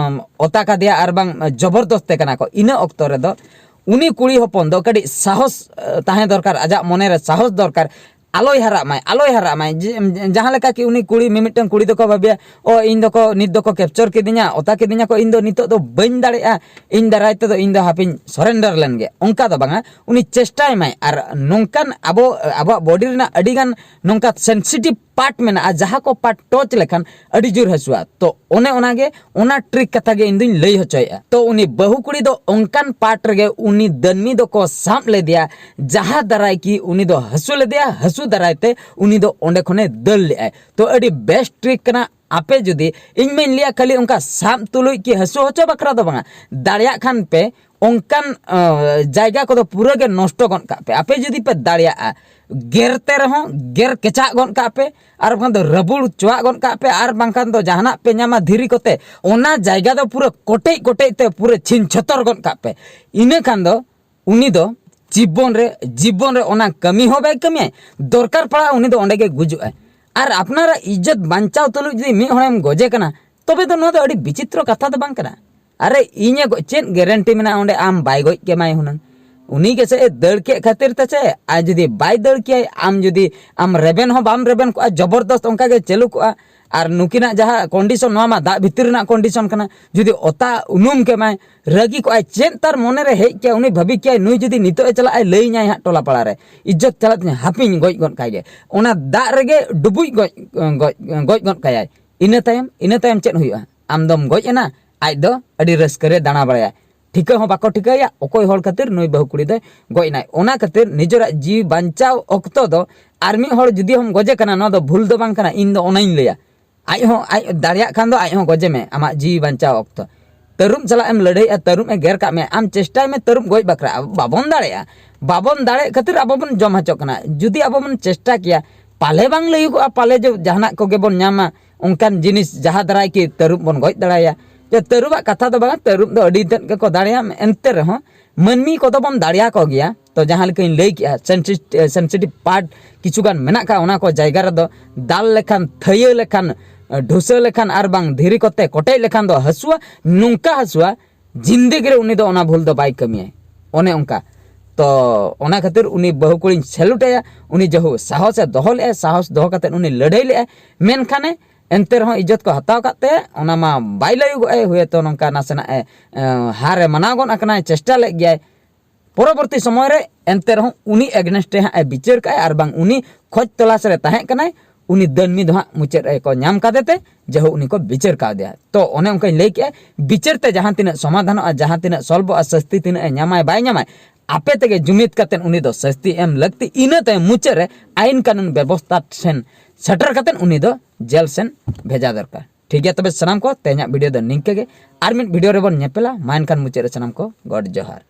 ᱚᱛᱟ ᱠᱟᱫᱮᱭᱟ ᱟᱨ ᱵᱟᱝ ᱡᱚᱵᱚᱨᱫᱚᱥᱛᱮ ᱠᱟᱱᱟ ᱠᱚ, ᱤᱱᱟᱹ ᱚᱠᱛᱚ ᱨᱮᱫᱚ ᱩᱱᱤ ᱠᱩᱲᱤ ᱦᱚᱯᱚᱱ ᱫᱚ ᱠᱟᱹᱴᱤᱡ ᱥᱟᱦᱚᱥ ᱛᱟᱦᱮᱸ ᱫᱚᱨᱠᱟᱨ, ᱟᱡᱟᱜ ᱢᱚᱱᱮᱨᱮ ᱥᱟᱦᱚᱥ ᱫᱚᱨᱠᱟᱨ᱾ ᱟᱞᱚᱭ ᱦᱟᱨᱟᱜ ᱢᱟᱭ, ᱟᱞᱚᱭ ᱦᱟᱨᱟᱜ ᱢᱟᱭ᱾ ᱡᱟᱦᱟᱸ ᱞᱮᱠᱟ ᱠᱤ ᱩᱱᱤ ᱠᱩᱲᱤ, ᱢᱤᱢᱤᱫᱴᱟᱝ ᱠᱩᱲᱤ ᱫᱚᱠᱚ ᱵᱷᱟᱵᱤᱭᱟ, ᱚ, ᱤᱧ ᱫᱚᱠᱚ ᱱᱤᱛ ᱫᱚᱠᱚ ᱠᱮᱯᱪᱚᱨ ᱠᱤᱫᱤᱧᱟ, ᱚᱛᱟ ᱠᱤᱫᱤᱧᱟ ᱠᱚ, ᱤᱧ ᱫᱚ ᱱᱤᱛᱚᱜ ᱫᱚ ᱵᱟᱹᱧ ᱫᱟᱲᱮᱭᱟᱜᱼᱟ, ᱤᱧ ᱫᱟᱨᱟᱭ ᱛᱮᱫᱚ ᱤᱧ ᱫᱚ ᱦᱟᱯᱤᱧ ᱥᱚᱨᱮᱱᱰᱟᱨ ᱞᱮᱱ ᱜᱮ, ᱚᱱᱠᱟ ᱫᱚ ᱵᱟᱝᱟ᱾ ᱩᱱᱤ ᱪᱮᱥᱴᱟᱭ ᱢᱟᱭ᱾ ᱟᱨ ᱱᱚᱝᱠᱟᱱ ᱟᱵᱚ, ᱟᱵᱚᱣᱟᱜ ᱵᱚᱰᱤ ᱨᱮᱱᱟᱜ ᱟᱹᱰᱤ ᱜᱟᱱ ᱱᱚᱝᱠᱟ ᱥᱮᱱᱥᱤᱴᱤᱵᱷ ᱯᱟᱨᱴ ᱢᱮᱱᱟᱜᱼᱟ, ᱡᱟᱦᱟᱸ ᱠᱚ ᱯᱟᱨᱴ ᱴᱚᱪ ᱞᱮᱠᱷᱟᱱ ᱟᱹᱰᱤ ᱡᱳᱨ ᱦᱟᱹᱥᱩᱣᱟ᱾ ᱛᱚ ᱚᱱᱮ ᱚᱱᱟᱜᱮ, ᱚᱱᱟ ᱴᱨᱤᱠ ᱠᱟᱛᱷᱟ ᱜᱮ ᱤᱧ ᱫᱩᱧ ᱞᱟᱹᱭ ᱦᱚᱪᱚᱭᱮᱫᱼᱟ᱾ ᱛᱚ ᱩᱱᱤ ᱵᱟᱹᱦᱩ ᱠᱩᱲᱤ ᱫᱚ ᱚᱱᱠᱟᱱ ᱯᱟᱨᱴ ᱨᱮᱜᱮ ᱩᱱᱤ ᱫᱟᱹᱱᱢᱤ ᱫᱚᱠᱚ ᱥᱟᱵ ᱞᱮᱫᱮᱭᱟ, ᱡᱟᱦᱟᱸ ᱫᱟᱨᱟᱭ ᱠᱤ ᱩᱱᱤ ᱫᱚ ᱦᱟᱹᱥᱩ ᱞᱮᱫᱮᱭᱟ, ᱦᱟᱹᱥᱩ ᱫᱟᱨᱟᱭ ᱛᱮ ᱩᱱᱤ ᱫᱚ ᱚᱸᱰᱮ ᱠᱷᱚᱱᱮ ᱫᱟᱹᱲ ᱞᱮᱫᱟᱭ᱾ ᱛᱚ ᱟᱹᱰᱤ ᱵᱮᱥ ᱴᱨᱤᱠ ᱠᱟᱱᱟ᱾ ᱟᱯᱮ ᱡᱩᱫᱤ, ᱤᱧ ᱢᱟᱧ ᱞᱟᱹᱭᱟ ᱠᱷᱟᱹᱞᱤ ᱚᱱᱠᱟ ᱥᱟᱵ ᱛᱩᱞᱩᱡ ᱠᱤ ᱦᱟᱹᱥᱩ ᱦᱚᱪᱚ ᱵᱟᱠᱷᱨᱟ ᱫᱚ ᱵᱟᱝᱟ, ᱫᱟᱲᱮᱭᱟᱜ ᱠᱷᱟᱱ ᱯᱮ ᱚᱱᱠᱟᱱ ᱡᱟᱭᱜᱟ ᱠᱚᱫᱚ ᱯᱩᱨᱟᱹ ᱜᱮ ᱱᱚᱥᱴᱚ ᱜᱚᱫ ᱠᱟᱜ ᱯᱮ᱾ ᱟᱯᱮ ᱡᱩᱫᱤ ᱯᱮ ᱫᱟᱲᱮᱭᱟᱜᱼᱟ, ᱜᱮᱨ ᱛᱮ ᱨᱮᱦᱚᱸ ᱜᱮᱨ ᱠᱮᱪᱟᱜ ᱜᱚᱫ ᱠᱟᱜ ᱯᱮ, ᱟᱨ ᱵᱟᱝᱠᱷᱟᱱ ᱫᱚ ᱨᱟᱹᱵᱩᱲ ᱪᱚᱣᱟᱜ ᱜᱚᱫ ᱠᱟᱜ ᱯᱮ, ᱟᱨ ᱵᱟᱝᱠᱷᱟᱱ ᱫᱚ ᱡᱟᱦᱟᱱᱟᱜ ᱯᱮ ᱧᱟᱢᱟ ᱫᱷᱤᱨᱤ ᱠᱚᱛᱮ, ᱚᱱᱟ ᱡᱟᱭᱜᱟ ᱫᱚ ᱯᱩᱨᱟᱹ ᱠᱚᱴᱮᱡ ᱠᱚᱴᱮᱡ ᱛᱮ ᱯᱩᱨᱟᱹ ᱪᱷᱤᱱ ᱪᱷᱚᱛᱚᱨ ᱜᱚᱫ ᱠᱟᱜ ᱯᱮ᱾ ᱤᱱᱟᱹ ᱠᱷᱟᱱ ᱫᱚ ᱩᱱᱤ ᱫᱚ ᱡᱤᱵᱚᱱ ᱨᱮ, ᱡᱤᱵᱚᱱ ᱨᱮ ᱚᱱᱟ ᱠᱟᱹᱢᱤ ᱦᱚᱸ ᱵᱟᱭ ᱠᱟᱹᱢᱤᱭᱟᱭ, ᱫᱚᱨᱠᱟᱨ ᱯᱟᱲᱟᱜᱼᱟ ᱩᱱᱤ ᱫᱚ ᱚᱸᱰᱮ ᱜᱮ ᱜᱩᱡᱩᱜᱼᱟᱭ᱾ ᱟᱨ ᱟᱯᱱᱟᱨᱟᱜ ᱤᱡᱽᱡᱚᱛ ᱵᱟᱧᱪᱟᱣ ᱛᱩᱞᱩᱡ ᱡᱩᱫᱤ ᱢᱤᱫ ᱦᱚᱲᱮᱢ ᱜᱚᱡᱮ ᱠᱟᱱᱟ, ᱛᱚᱵᱮ ᱫᱚ ᱱᱚᱣᱟ ᱫᱚ ᱟᱹᱰᱤ ᱵᱤᱪᱤᱛᱨᱚ ᱠᱟᱛᱷᱟ ᱫᱚ ᱵᱟᱝ ᱠᱟᱱᱟ? ᱟᱨᱮ ᱤᱧᱮ ᱜᱚᱡ, ᱪᱮᱫ ᱜᱮᱨᱮᱱᱴᱤ ᱢᱮᱱᱟᱜᱼᱟ ᱚᱸᱰᱮ ᱟᱢ ᱵᱟᱭ ᱜᱚᱡ ᱠᱮᱢᱟᱭ ᱦᱩᱱᱟᱹᱝ? ᱩᱱᱤ ᱜᱮᱥᱮ ᱮ ᱫᱟᱹᱲ ᱠᱮᱫ ᱠᱷᱟᱹᱛᱤᱨ ᱛᱮᱥᱮ᱾ ᱟᱨ ᱡᱩᱫᱤ ᱵᱟᱭ ᱫᱟᱹᱲ ᱠᱮᱭᱟᱭ, ᱟᱢ ᱡᱩᱫᱤ, ᱟᱢ ᱨᱮᱵᱮᱱ ᱦᱚᱸ ᱵᱟᱢ ᱨᱮᱵᱮᱱ ᱠᱚᱜᱼᱟ, ᱡᱚᱵᱚᱨᱫᱚᱥᱛ ᱚᱱᱠᱟ ᱜᱮ ᱪᱟᱹᱞᱩ ᱠᱚᱜᱼᱟ᱾ ᱟᱨ ᱱᱩᱠᱤᱱᱟᱜ ᱡᱟᱦᱟᱸ ᱠᱚᱱᱰᱤᱥᱚᱱ, ᱱᱚᱣᱟ ᱢᱟ ᱫᱟᱜ ᱵᱷᱤᱛᱤᱨ ᱨᱮᱱᱟᱜ ᱠᱚᱱᱰᱤᱥᱚᱱ ᱠᱟᱱᱟ, ᱡᱩᱫᱤ ᱚᱛᱟ ᱩᱱᱩᱢ ᱠᱮᱢᱟᱭ, ᱨᱟᱹᱜᱤ ᱠᱚᱜᱼᱟᱭ, ᱪᱮᱫ ᱛᱟᱨ ᱢᱚᱱᱮ ᱨᱮ ᱦᱮᱡ ᱠᱮᱭᱟ, ᱩᱱᱤ ᱵᱷᱟᱹᱵᱤ ᱠᱮᱭᱟᱭ, ᱱᱩᱭ ᱡᱩᱫᱤ ᱱᱤᱛᱚᱜ ᱮ ᱪᱟᱞᱟᱜᱼᱟᱭ, ᱞᱟᱹᱭᱟᱹᱧᱟᱭ ᱦᱟᱸᱜ ᱴᱚᱞᱟ ᱯᱟᱲᱟ ᱨᱮ, ᱤᱡᱽᱡᱚᱛ ᱪᱟᱞᱟᱜ ᱛᱤᱧᱟ, ᱦᱟᱯᱤᱧ ᱜᱚᱡ ᱜᱚᱫ ᱠᱟᱭ ᱜᱮ᱾ ᱚᱱᱟ ᱫᱟᱜ ᱨᱮᱜᱮ ᱰᱩᱵᱩᱡ ᱜᱚᱡ, ᱜᱚᱡ, ᱜᱚᱡ ᱜᱚᱫ ᱠᱟᱭᱟᱭ᱾ ᱤᱱᱟᱹ ᱛᱟᱭᱚᱢ, ᱤᱱᱟᱹ ᱛᱟᱭᱚᱢ ᱪᱮᱫ ᱦᱩᱭᱩᱜᱼᱟ? ᱟᱢ ᱫᱚᱢ ᱜᱚᱡ ᱮᱱᱟ, ᱟᱡ ᱫᱚ ᱟᱹᱰᱤ ᱨᱟᱹᱥᱠᱟᱹ ᱨᱮ ᱫᱟᱬᱟ ᱵᱟᱲᱟᱭᱟ᱾ ᱴᱷᱤᱠᱟᱹ ᱦᱚᱸ ᱵᱟᱠᱚ ᱴᱷᱤᱠᱟᱹᱭᱟ ᱚᱠᱚᱭ ᱦᱚᱲ ᱠᱷᱟᱹᱛᱤᱨ ᱱᱩᱭ ᱵᱟᱹᱦᱩ ᱠᱩᱲᱤ ᱫᱚᱭ ᱜᱚᱡ ᱮᱱᱟᱭ᱾ ᱚᱱᱟ ᱠᱷᱟᱹᱛᱤᱨ ᱱᱤᱡᱮᱨᱟᱜ ᱡᱤᱣᱤ ᱵᱟᱧᱪᱟᱣ ᱚᱠᱛᱚ ᱫᱚ ᱟᱨ ᱢᱤᱫ ᱦᱚᱲ ᱡᱩᱫᱤ ᱦᱚᱸᱢ ᱜᱚᱡᱮ ᱠᱟᱱᱟ, ᱱᱚᱣᱟ ᱫᱚ ᱵᱷᱩᱞ ᱫᱚ ᱵᱟᱝ ᱠᱟᱱᱟ, ᱤᱧ ᱫᱚ ᱚᱱᱟᱧ ᱞᱟᱹᱭᱟ᱾ ᱟᱡ ᱦᱚᱸ, ᱟᱡ ᱫᱟᱲᱮᱭᱟᱜ ᱠᱷᱟᱱ ᱫᱚ ᱟᱡ ᱦᱚᱸ ᱜᱚᱡᱮ ᱢᱮ ᱟᱢᱟᱜ ᱡᱤᱣᱤ ᱵᱟᱧᱪᱟᱣ ᱚᱠᱛᱚ᱾ ᱛᱟᱹᱨᱩᱵ ᱥᱟᱞᱟᱜ ᱮᱢ ᱞᱟᱹᱲᱦᱟᱹᱭᱟ, ᱛᱟᱹᱨᱩᱵ ᱮ ᱜᱮᱨ ᱠᱟᱜ ᱢᱮᱭᱟ, ᱟᱢ ᱪᱮᱥᱴᱟᱭ ᱢᱮ ᱛᱟᱹᱨᱩᱵ ᱜᱚᱡ ᱵᱟᱠᱷᱨᱟ᱾ ᱟᱵᱚ ᱵᱟᱵᱚᱱ ᱫᱟᱲᱮᱭᱟᱜᱼᱟ, ᱵᱟᱵᱚᱱ ᱫᱟᱲᱮᱭᱟᱜ ᱠᱷᱟᱹᱛᱤᱨ ᱟᱵᱚ ᱵᱚᱱ ᱡᱚᱢ ᱦᱚᱪᱚᱜ ᱠᱟᱱᱟ᱾ ᱡᱩᱫᱤ ᱟᱵᱚ ᱵᱚᱱ ᱪᱮᱥᱴᱟ ᱠᱮᱭᱟ, ᱯᱟᱞᱮ ᱵᱟᱝ ᱞᱟᱹᱭᱩᱜᱚᱜᱼᱟ, ᱯᱟᱞᱮ ᱡᱚ ᱡᱟᱦᱟᱱᱟᱜ ᱠᱚᱜᱮ ᱵᱚᱱ ᱧᱟᱢᱟ, ᱚᱱᱠᱟᱱ ᱡᱤᱱᱤᱥ ᱡᱟᱦᱟᱸ ᱫᱟᱨᱟᱭ ᱠᱤ ᱛᱟᱹᱨᱩᱵ ᱵᱚᱱ ᱜᱚᱡ ᱫᱟᱲᱮᱭᱟ᱾ ᱡᱮ ᱛᱟᱹᱨᱩᱵᱟᱜ ᱠᱟᱛᱷᱟ ᱫᱚ ᱵᱟᱝᱟ, ᱛᱟᱹᱨᱩᱵ ᱫᱚ ᱟᱹᱰᱤ ᱛᱮᱫ ᱜᱮᱠᱚ ᱫᱟᱲᱮᱭᱟᱜᱼᱟ, ᱮᱱᱛᱮ ᱨᱮᱦᱚᱸ ᱢᱟᱹᱱᱢᱤ ᱠᱚᱫᱚ ᱵᱚᱱ ᱫᱟᱲᱮᱭᱟᱠᱚ ᱜᱮᱭᱟ᱾ ᱛᱚ ᱡᱟᱦᱟᱸ ᱞᱮᱠᱟᱧ ᱞᱟᱹᱭ ᱠᱮᱜᱼᱟ, ᱥᱮᱱᱥᱤᱴᱤᱵᱷ ᱯᱟᱨᱴ ᱠᱤᱪᱷᱩ ᱜᱟᱱ ᱢᱮᱱᱟᱜ ᱠᱟᱜᱼᱟ, ᱚᱱᱟ ᱠᱚ ᱡᱟᱭᱜᱟ ᱨᱮᱫᱚ ᱫᱟᱞ ᱞᱮᱠᱷᱟᱱ, ᱛᱷᱟᱹᱭᱟᱹ ᱞᱮᱠᱷᱟᱱ, ᱰᱷᱩᱥᱟᱹ ᱞᱮᱠᱷᱟᱱ ᱟᱨ ᱵᱟᱝ ᱫᱷᱤᱨᱤ ᱠᱚᱛᱮ ᱠᱚᱴᱮᱡ ᱞᱮᱠᱷᱟᱱ ᱫᱚ ᱦᱟᱹᱥᱩᱣᱟ, ᱱᱚᱝᱠᱟ ᱦᱟᱹᱥᱩᱣᱟ, ᱡᱤᱱᱫᱮᱜᱤ ᱨᱮ ᱩᱱᱤ ᱫᱚ ᱚᱱᱟ ᱵᱷᱩᱞ ᱫᱚ ᱵᱟᱭ ᱠᱟᱹᱢᱤᱭᱟᱭ᱾ ᱚᱱᱮ ᱚᱱᱠᱟ᱾ ᱛᱚ ᱚᱱᱟ ᱠᱷᱟᱹᱛᱤᱨ ᱩᱱᱤ ᱵᱟᱹᱦᱩ ᱠᱩᱲᱤᱧ ᱥᱮᱞᱩᱴ ᱟᱭᱟ, ᱩᱱᱤ ᱡᱟᱹᱦᱩ ᱥᱟᱦᱚᱥᱮ ᱫᱚᱦᱚ ᱞᱮᱜᱼᱟ, ᱥᱟᱦᱚᱥ ᱫᱚᱦᱚ ᱠᱟᱛᱮᱫ ᱩᱱᱤ ᱞᱟᱹᱲᱦᱟᱹᱭ ᱞᱮᱜᱼᱟᱭ, ᱢᱮᱱᱠᱷᱟᱱᱮ ᱮᱱᱛᱮ ᱨᱮᱦᱚᱸ ᱤᱡᱽᱡᱚᱛ ᱠᱚ ᱦᱟᱛᱟᱣ ᱠᱟᱫ ᱛᱟᱭᱟ, ᱚᱱᱟ ᱢᱟ ᱵᱟᱭ ᱞᱟᱹᱭᱚᱜᱚᱜᱼᱟᱭ, ᱦᱩᱭᱛᱚ ᱱᱚᱝᱠᱟ ᱱᱟᱥᱮᱱᱟᱜ ᱮ, ᱮ, ᱦᱟᱨ ᱮ ᱢᱟᱱᱟᱣ ᱜᱚᱫ ᱟᱠᱟᱱᱟᱭ, ᱪᱮᱥᱴᱟ ᱞᱮᱫ ᱜᱮᱭᱟᱭ᱾ ᱯᱚᱨᱚᱵᱚᱨᱛᱤ ᱥᱚᱢᱚᱭ ᱨᱮ ᱮᱱᱛᱮ ᱨᱮᱦᱚᱸ ᱩᱱᱤ against ᱨᱮ ᱦᱟᱸᱜ ᱮ ᱵᱤᱪᱟᱹᱨ ᱠᱟᱜᱼᱟᱭ ᱟᱨ ᱵᱟᱝ ᱩᱱᱤ ᱠᱷᱚᱡᱽ ᱛᱚᱞᱟᱥ ᱨᱮ ᱛᱟᱦᱮᱸ ᱠᱟᱱᱟᱭ, ᱩᱱᱤ ᱫᱟᱹᱱᱢᱤ ᱫᱚ ᱦᱟᱸᱜ ᱢᱩᱪᱟᱹᱫ ᱨᱮ ᱠᱚ ᱧᱟᱢ ᱠᱟᱫᱮ ᱛᱮ ᱡᱟᱹᱦᱩ ᱩᱱᱤ ᱠᱚ ᱵᱤᱪᱟᱹᱨ ᱠᱟᱣᱫᱮᱭᱟ᱾ ᱛᱚ ᱚᱱᱮ ᱚᱱᱠᱟᱧ ᱞᱟᱹᱭ ᱠᱮᱜᱼᱟ, ᱵᱤᱪᱟᱹᱨ ᱛᱮ ᱡᱟᱦᱟᱸ ᱛᱤᱱᱟᱹᱜ ᱥᱚᱢᱟᱫᱷᱟᱱᱚᱜᱼᱟ, ᱡᱟᱦᱟᱸ ᱛᱤᱱᱟᱹᱜ ᱥᱚᱞᱵᱚᱜᱼᱟ, ᱥᱟᱹᱥᱛᱤ ᱛᱤᱱᱟᱹᱜ ᱮ ᱧᱟᱢᱟᱭ ᱵᱟᱭ ᱧᱟᱢᱟᱭ, ᱟᱯᱮ ᱛᱮᱜᱮ ᱡᱩᱢᱤᱫ ᱠᱟᱛᱮᱫ ᱩᱱᱤ ᱫᱚ ᱥᱟᱹᱥᱛᱤ ᱮᱢ ᱞᱟᱹᱠᱛᱤ᱾ ᱤᱱᱟᱹ ᱛᱟᱭᱚᱢ ᱢᱩᱪᱟᱹᱫ ᱨᱮ ᱟᱭᱤᱱ ᱠᱟᱹᱱᱩᱱ ᱵᱮᱵᱚᱥᱛᱷᱟ ᱴᱷᱮᱱ ᱥᱮᱴᱮᱨ ᱠᱟᱛᱮᱫ ᱩᱱᱤ ᱫᱚ ᱡᱮᱞ ᱥᱮᱱ ᱵᱷᱮᱡᱟ ᱫᱚᱨᱠᱟᱨ᱾ ᱴᱷᱤᱠ ᱜᱮᱭᱟ, ᱛᱚᱵᱮ ᱥᱟᱱᱟᱢ ᱠᱚ ᱛᱮᱦᱮᱧᱟᱜ ᱵᱷᱤᱰᱤᱭᱳ ᱫᱚ ᱱᱤᱝᱠᱟᱹ ᱜᱮ᱾ ᱟᱨ ᱢᱤᱫ ᱵᱷᱤᱰᱤᱭᱳ ᱨᱮᱵᱚᱱ ᱧᱮᱯᱮᱞᱟ᱾ ᱢᱟ ᱮᱱᱠᱷᱟᱱ ᱢᱩᱪᱟᱹᱫ ᱨᱮ ᱥᱟᱱᱟᱢ ᱠᱚ ᱜᱚᱰ ᱡᱚᱦᱟᱨ᱾